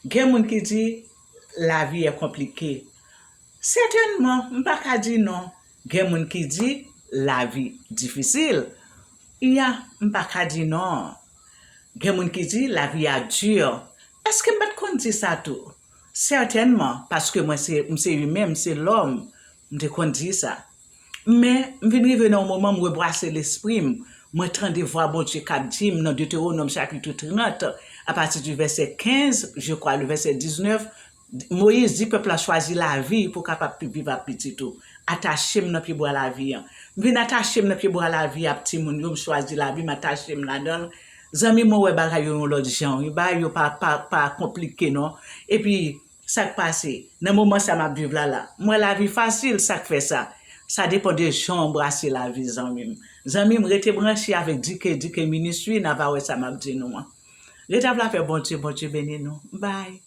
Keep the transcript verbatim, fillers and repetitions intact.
Gen moun ki di lavi è konplike. Sètènman, m pa ka di non. Gen moun ki di lavi difisil. Iya, m pa ka di non. Gen moun ki di lavi a di. Èske m pa t konn di sa tou? Sètènman, paske mwen se, m se imen, m se lòm, m te konn di sa. Men, m vin rive nan yon moman, m rebrase lespri m. Mwen tande vwa Bondye k ap di m nan Detewonòm chapit trant, apati di vèsè kenz, je kwa, le vèsè diznèf, Moyiz di pèp la chwazi lavi pou kapab viv ak pitit ou. Atache m nan pyebwa lavi an. M vin atache m nan pyebwa lavi a, timoun yo, m chwazi lavi, m atache m ladan l. Zanmi, mwen wè bagay yo yon lòt jan wi. Bagay yo pa, pa, pa konplike non. Epi, sa k pase? Nan moman sa m ap viv la la, m wè lavi fasil, sa k fè sa? Sa depann de jan w anbrase lavi, zanmi m. Zanmi m, rete branche avèk D K, D K Ministry, n a va wè sa m ap di nou an. Rete ap la fè Bondye, Bondye beni nou. Bye.